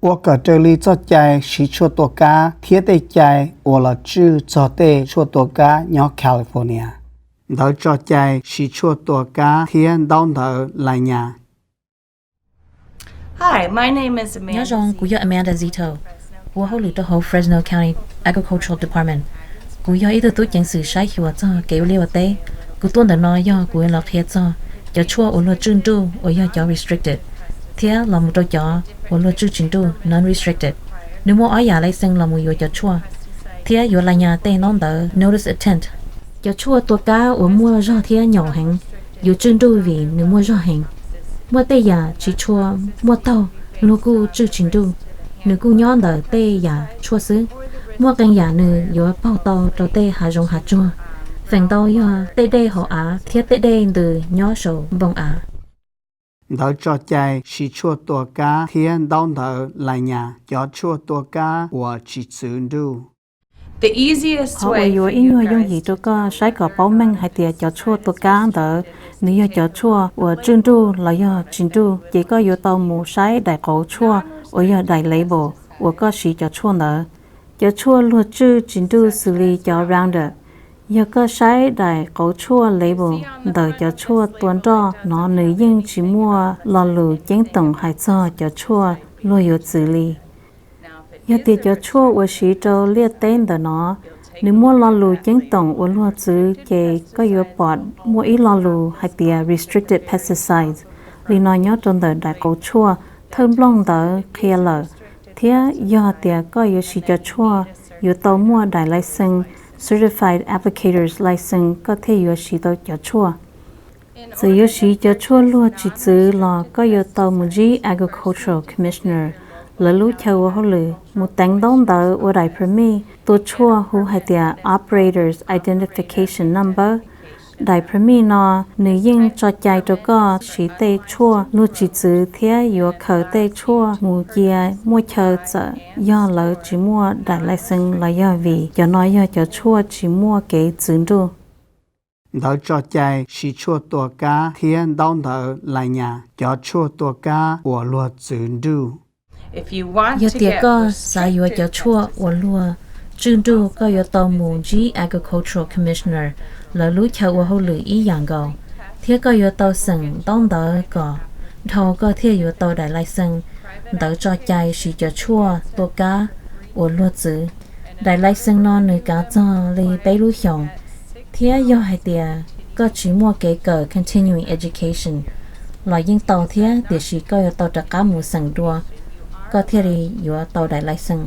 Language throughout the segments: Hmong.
Ua kom raws li txoj cai siv tshuaj tua kab thiab tej cai uas los tswj txog tej tshuaj tua kab nyob California. Ntawv tso cai siv tshuaj tua kab thiab ntaub ntawv lais nyas. Nyob zoo, kuv yog Amanda Zito, ua hauj lwm rau hauv Fresno County Agricultural Department. Kuv yog ib tug tub ceev xwm saib xyuas txog kev ua liaj ua teb. Kuv tuaj ntawm no yog kuv los qhia txog cov tshuaj uas luag tswj nruj uas yog cov restricted, thiab los mus rau cov uas luag tswj tsis nruj, non-restricted. Nws muaj ob yam lais xees los mus yuav cov tshuaj, thiab yuav lais nyas tej ntaub ntawv notice of intent. Cov tshuaj tua kab uas muaj zog thiab nyaum heev yuav tswj nruj vim nws muaj zog heev. Muaj tej yam tsis tshua muaj taug, luag kuj tswj tsis nruj, nws kuj nyob ntawm tej yam tshuaj xwb. Muaj qee yam nws yuav paug tau rau tej hav zoov hav tsuag, feem ntau yog tej dej hauv av thiab tej dej ntws nyob saum npoo av. Ntawv tso cai siv tshuaj tua kab thiab ntaub ntawv lais nyas cov tshuaj tua kab uas tsis txwv nruj. Qhov uas yuav ib nyuag yooj yim rau koj saib kom paub meej hais tias cov tshuaj tua kab ntawd nws yog cov tshuaj uas tswj nruj los yog tsis nruj, ces koj yuav tau mus saib daim qauv tshuaj uas yog daim label uas koj siv cov tshuaj ntawd. Cov tshuaj luag tswj tsis nruj xws li cov Roundup, yog koj saib daim qauv tshuaj label ntawm cov tshuaj tua nroj no, nws yeej tsis muaj lo lus ceeb toom hais txog cov tshuaj luag yuav txwv li. Yog tias cov tshuaj uas siv rau liaj teb ntawm no nws muaj lo lus ceeb toom uas luag txwv, ces koj yuav pom muaj ib lo lus hais tias restricted pesticides li no nyob rau ntawm daim qauv tshuaj. Thawj nplooj ntawd qhia lawm, thiab yog tias koj yuav siv cov tshuaj, yuav tau muaj daim lais xees, Certified Applicator's License, koj thiaj yuav siv tau cov tshuaj. Txawm yuav siv cov tshuaj luag tsis txwv los koj yuav tau mus ntsib Agricultural Commissioner, lawv lub chaw ua hauj lwm, mus teev ntaub ntawv ua daim permit tua tshuaj hu hais tias Operator's Identification Number. Daim permit no nws yeej tso cai rau koj siv tej tshuaj luag tsis txwv thiab yuav khaws tej tshuaj mus cia muaj chaw txawm yog lawv tsis muaj daim lais xees los yog vim cov no yog cov tshuaj tsis muaj kev txwv nruj. Ntawv tso cai siv tshuaj tua kab thiab ntaub ntawv lais nyas cov tshuaj tua kab uas luag txwv nruj. Yog tias koj xav yuav cov tshuaj uas luag tswj nruj, koj yuav tau mus ntsib Agricultural Commissioner, lawv lub chaw ua hauj lwm ib yam nkaus, thiab koj yuav tau xeem ntaub ntawv kom dhau koj thiaj yuav tau daim lais xees, ntawv tso cai siv cov tshuaj tua kab uas luag txwv. Daim lais xees no nws kav txog li peb lub xyoos, thiab yog hais tias koj tsis muaj kev kawm continuing education los yeej tau thiab, tiam sis koj yuav tau rov qab mus xeem dua koj thiaj li yuav tau daim lais xees.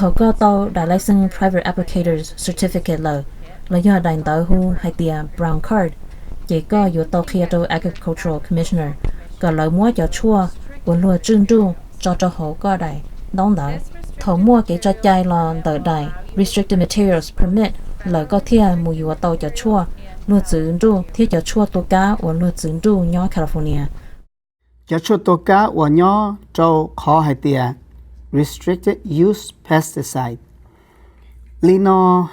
Thaum koj tau daim lais xees Private Applicator's Certificate lawm, los yog daim ntawv hu hais tias Brown Card, ces koj yuav tau qhia rau Agricultural Commissioner kom lawv muab cov tshuaj uas luag tswj nruj tso rau hauv koj daim ntaub ntawv. Thaum muaj kev tso cai los ntawm daim Restricted Materials Permit lawm, koj thiaj mus yuav tau cov tshuaj luag txwv nruj thiab cov tshuaj tua kab uas luag txwv nruj nyob California. Cov tshuaj tua kab uas nyob rau qhov hais tias Restricted Use Pesticide li no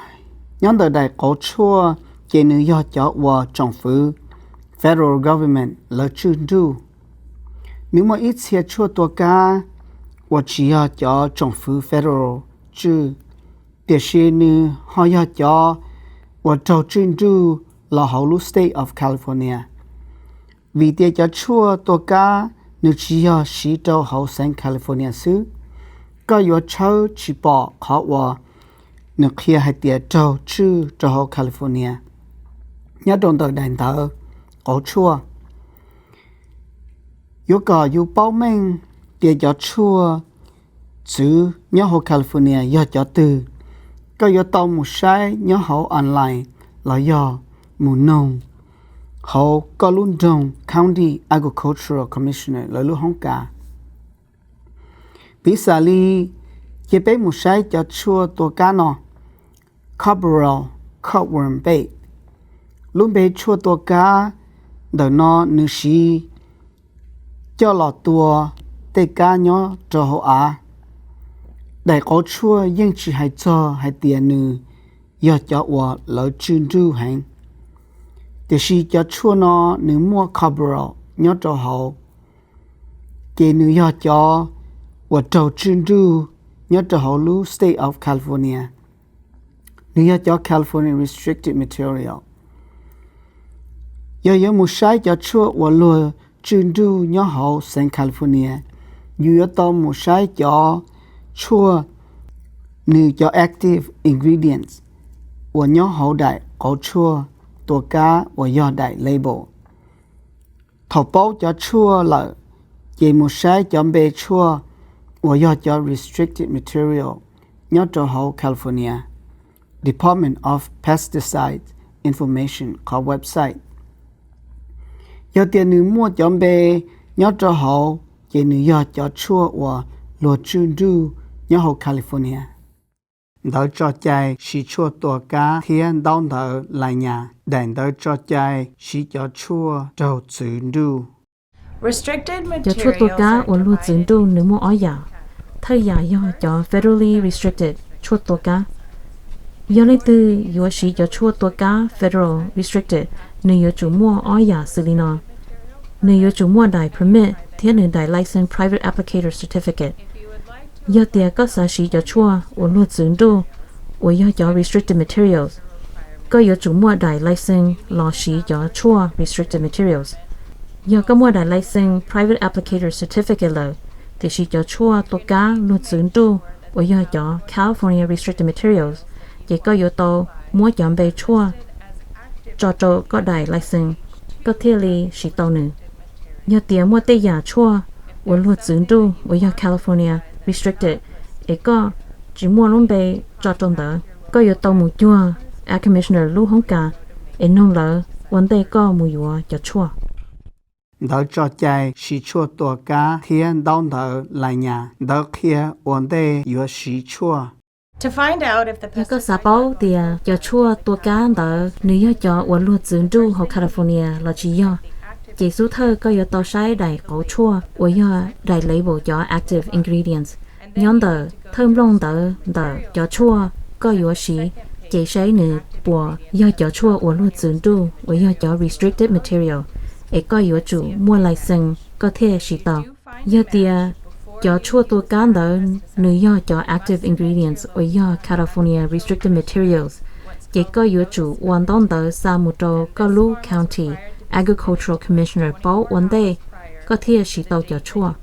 nyob ntawm daim qauv tshuaj, ces nws yog cov uas tsoom fwv federal government lawv tswj nruj. Nws muaj ib txhia tshuaj tua kab uas tsis yog cov tsoom fwv federal tswj, tiam sis nws ho yog cov uas raug tswj nruj los hauv lub State of California. Vim tias cov tshuaj tua kab nws tsis yog siv rau hauv xeev California xwb, koj yuav tshawb tsis pom qhov uas nws qhia hais tias raug tswj rau hauv California nyob rau ntawm daim ntawv qauv tshuaj. Yuav kom yus paub meej tias cov tshuaj txwv nyob hauv California yog cov twg, koj yuav tau mus saib nyob hauv online los yog mus noog hauv koj lub nroog County Agricultural Commissioner lawv lub hoob kas. Piv xam li, cia peb mus saib cov tshuaj tua kab no, Carbaryl cutworm bait. Lub npe tshuaj tua kab ntawm no nws siv coj los tua tej kab nyob rau hauv av. Daim qauv tshuaj yeej tsis hais txog hais tias nws yog cov uas lawv tswj nruj heev, tiam sis cov tshuaj no nws muaj Carbaryl nyob rau hauv, ces nws yog cov uas raug tswj nruj nyob rau hauv lub State of California. Nws yog cov California Restricted Material. Yog yuav mus saib cov tshuaj uas luag tswj nruj nyob hauv xeev California, yus yuav tau mus saib cov tshuaj, nws cov active ingredients uas nyob hauv daim qauv tshuaj tua kab uas yog daim label. Thaum paub cov tshuaj lawm, ces mus saib cov npe tshuaj uas yog cov restricted material nyob rau hauv California Department of Pesticide Information qhov website. Yog tias nws muaj cov npe nyob rau hauv, ces nws yog cov tshuaj uas luag tswj nruj nyob hauv California. Ntawv tso cai siv tshuaj tua kab thiab ntaub ntawv lais nyas. Daim ntawv tso cai siv cov tshuaj raug txwv nruj. Cov tshuaj tua kab uas luag txwv nruj nws muaj ob yam. Thawj yam yog cov federally restricted tshuaj tua kab. Yog leej twg yuav siv cov tshuaj tua kab federal restricted, nws yuav tsum muaj ob yam xws li no. Nws yuav tsum muaj daim permit thiab nws daim license private applicator certificate. Yog tias koj xav siv cov tshuaj uas luag txwv nruj uas yog cov restricted materials, koj yuav tsum muaj daim license los siv cov tshuaj restricted materials. Yog koj muaj daim license private applicator certificate lawm, tiam sis cov tshuaj tua kab luag txwv nruj uas yog cov California restricted materials, ces koj yuav tau muab cov npe tshuaj tso rau koj daim license, koj thiaj li siv tau nws. Yog tias muaj tej yam tshuaj uas luag txwv nruj uas yog California restricted, es koj tsis muaj lub npe tso rau ntawd, koj yuav tau mus cuag Ag Commissioner lub hoob kas es noog lawv ua ntej koj mus yuav cov tshuaj. Ntawv tso cai siv tshuaj tua kab thiab ntaub ntawv lais nyas. Ntawv qhia ua ntej yuav siv tshuaj. Yog koj xav paub tias cov tshuaj tua kab ntawd nws yog cov uas luag txwv nruj hauv California los tsis yog, ces xub thawj koj yuav tau saib daim qauv tshuaj uas yog daim label cov active ingredients. Nyob ntawm thawj nplooj ntawd ntawm cov tshuaj koj yuav siv, ces saib nws puas yog cov tshuaj uas luag txwv nruj uas yog cov restricted material, es koj yuav tsum muaj license koj thiaj siv tau. Yog tias cov tshuaj tua kab ntawd nws yog cov active ingredients uas yog California restricted materials, ces koj yuav tsum ua ntaub ntawv xa mus rau koj lub county agricultural commissioner paub ua ntej koj thiaj siv tau cov tshuaj.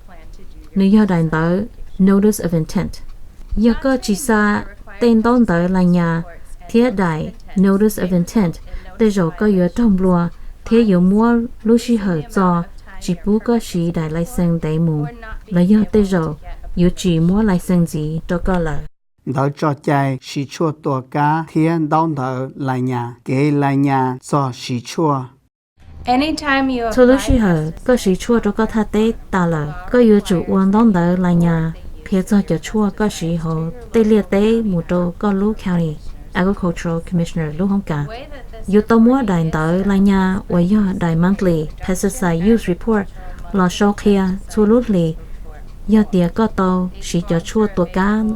Nws yog daim ntawv notice of intent. Yog koj tsis xa tej ntaub ntawv lais nyas thiab daim notice of intent, tej zaum koj yuav raug nplua thiab yuav muab lub sij hawm txo tsis pub koj siv daim license ntev mus, los yog tej zaum yuav tsis muab license ntxiv rau koj lawm. Ntawv tso cai siv tshuaj tua kab thiab ntaub ntawv lais nyas. Kev lais nyas txog siv tshuaj. Txhua lub sij hawm koj siv tshuaj rau koj thaj teb tas lawm, koj yuav tsum ua ntaub ntawv lais nyas qhia txog cov tshuaj koj siv hauv tej liaj teb mus rau koj lub county agricultural commissioner lub hoob kas. Yuav tau muab daim ntawv lais nyas uas yog daim monthly pesticide use report los sau qhia txhua lub hlis yog tias koj tau siv cov tshuaj tua kab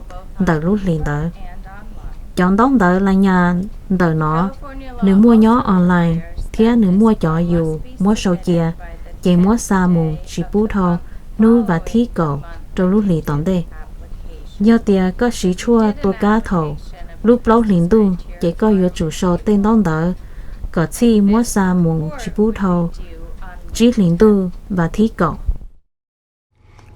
ntawm lub hlis ntawd. Cov ntaub ntawv lais nyas ntawm no nws muaj nyob online thiab nws muaj cov yus muab sau cia, ces muab xa mus tsis pub dhau hnub vas thib kaum rau lub hlis tom ntej. Yog tias koj siv tshuaj tua kab thaum lub plaub hlis ntuj, ces koj yuav tsum sau tej ntaub ntawv kom txhij muab xa mus tsis pub dhau tsib hlis ntuj vas thib kaum.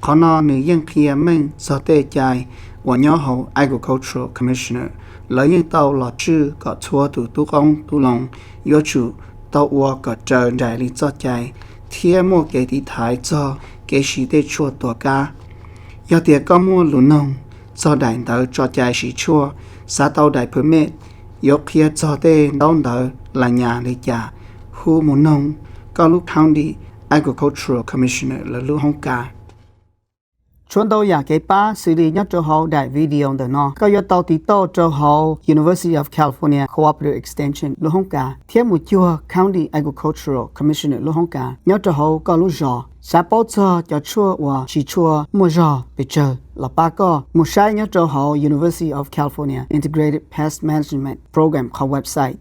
Qhov no nws yeej qhia meej txog tej cai uas nyob hauv Agricultural Commissioner. Lawv yeej tau los tswj kom txhua tus tub qoob tub loo yuav tsum tau ua kom raws nraim li txoj cai thiab muaj kev tiv thaiv txog kev siv tej tshuaj tua kab. Yog tias koj muaj lus noog txog daim ntawv tso cai siv tshuaj, xav tau daim permit, yuav qhia txog tej ntaub ntawv lais nyas li cas, hu mus noog koj lub County Agricultural Commissioner lawv lub hoob kas. Tshuav ntau yam kev pab xws li nyob rau hauv daim video ntawm no. Koj yuav tau tiv tauj rau hauv University of California Cooperative Extension lub hoob kas thiab mus cuag County Agricultural Commissioner lub hoob kas nyob rau hauv koj lub zos. Xav paub txog cov tshuaj uas siv tshuaj muaj zog pes tsawg los pab koj mus saib nyob rau hauv University of California Integrated Pest Management Program qhov website.